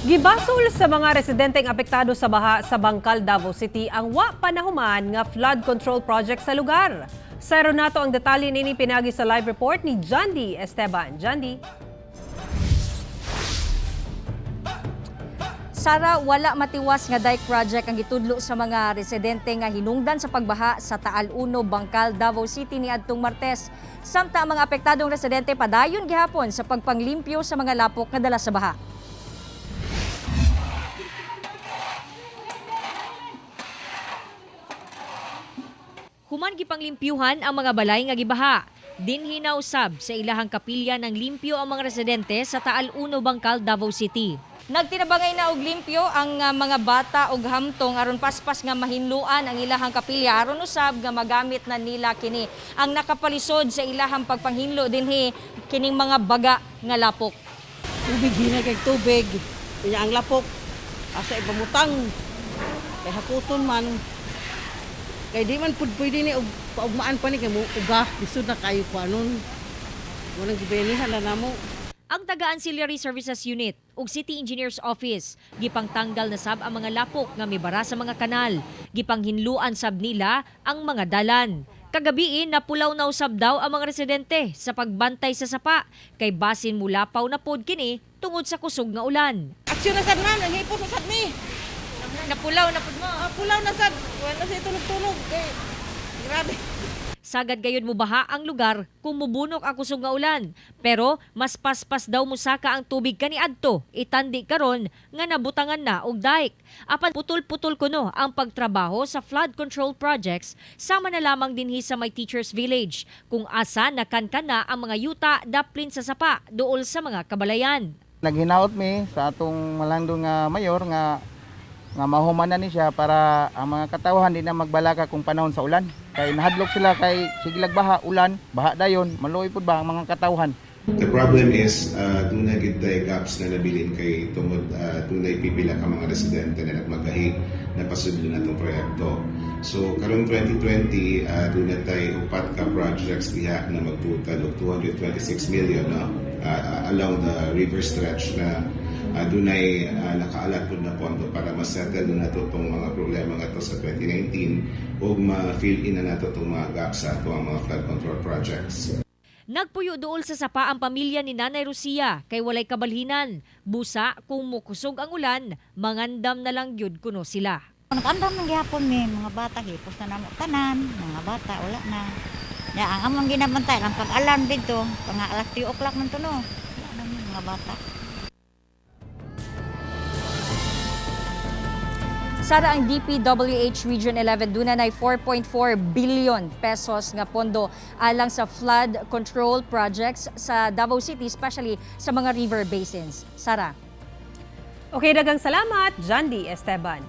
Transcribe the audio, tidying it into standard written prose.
Gibasol sa mga residenteng apektado sa baha sa Bangkal, Davao City ang wa pa nahuman nga flood control project sa lugar. Sa nato ang detalye nini pinagi sa live report ni Jandy Esteban. Jandy. Sara, wala matiwas nga dike project ang gitudlo sa mga residente nga hinungdan sa pagbaha sa Taal 1, Bangkal, Davao City niadtong Martes. Samtang ang mga apektadong residente padayon gihapon sa pagpanglimpyo sa mga lapok nga dala sa baha. Human gipanglimpyuhan ang mga balay nga gibaha. Dinhi nausab sa ilahang kapilya ng limpyo ang mga residente sa Taal 1, Bangkal, Davao City. Nagtinabangay na og limpyo ang mga bata og hamtong aron paspas nga mahinluan ang ilahang kapilya aron usab nga magamit na nila kini. Ang nakapalisod sa ilahang pagpanghinlo dinhi kining mga baga nga lapok. Tubig, hinay kay tubig. Unya ang lapok asa ibamutang kay hakuton man, kay di man pud pwede ni og paugmaan pa ni kay mo uga, lisod na kayo kuanon mo nang gibenihan na namo. Ang taga Ancillary Services Unit ug City Engineers Office gipangtanggal na sab ang mga lapok nga mibara sa mga kanal. Gipanghinluan sab nila ang mga dalan. Kagabiin napulaw na usab daw ang mga residente sa pagbantay sa sapa kay basin mulapaw na pod kini tungod sa kusog nga ulan. Aksyon na sad, ma'am, nanghipos na sad mi. Napulaw na pod mo. Ah, pulaw na sad, wala sa tulog-tulog kay grabe. Sagad gayud mubaha ang lugar kung mubunok ang kusog nga ulan. Pero mas paspas daw musaka ang tubig kaniadto. Itandi karon nga nabutangan na og dike. Apan putol-putol kuno ang pagtrabaho sa flood control projects sama na lamang dinhi sa may Teachers Village kung asa nakankan na ang mga yuta daplin sa sapa duol sa mga kabalayan. Naghinaot mi sa atong malangdo nga mayor nga nga mahuman na ni siya para ang mga katawhan di na magbalaka kung panahon sa ulan. Kay nahadlok sila kay sige baha, ulan, baha dayon, maluoy pud ba ang mga katawhan. The problem is, dunay gid tay gaps na nabilin kay tungod dunay pipila ka mga residente na nagmagahi na pasudlo na tong proyekto. So karong 2020, dunay tay upat ka projects diha na magtotal og 226 million, no, along the river stretch na dunay nakaalat pud na pondo para ma-settle na nato tong mga problema nga to sa 2019 ug ma-fill in na nato tong mga gaps sa ato ang mga flood control projects. Nagpuyo duol sa sapa ang pamilya ni Nanay Rosia kay walay kabalhinan. Busa kung mukusog ang ulan, mangandam na lang gyud kuno sila. Nag-andam man gihapon mi mga bata, hipos na namo tanan, mga bata wala na. Ya ang among ginabantay lang pag-alarm dito, mga alas 3 o'clock man to no. Wala na mi mga bata. Sara, ang DPWH Region 11 duna nay 4.4 billion pesos nga pondo alang sa flood control projects sa Davao City, especially sa mga river basins. Sara. Okay, dagang salamat, Jandy Esteban.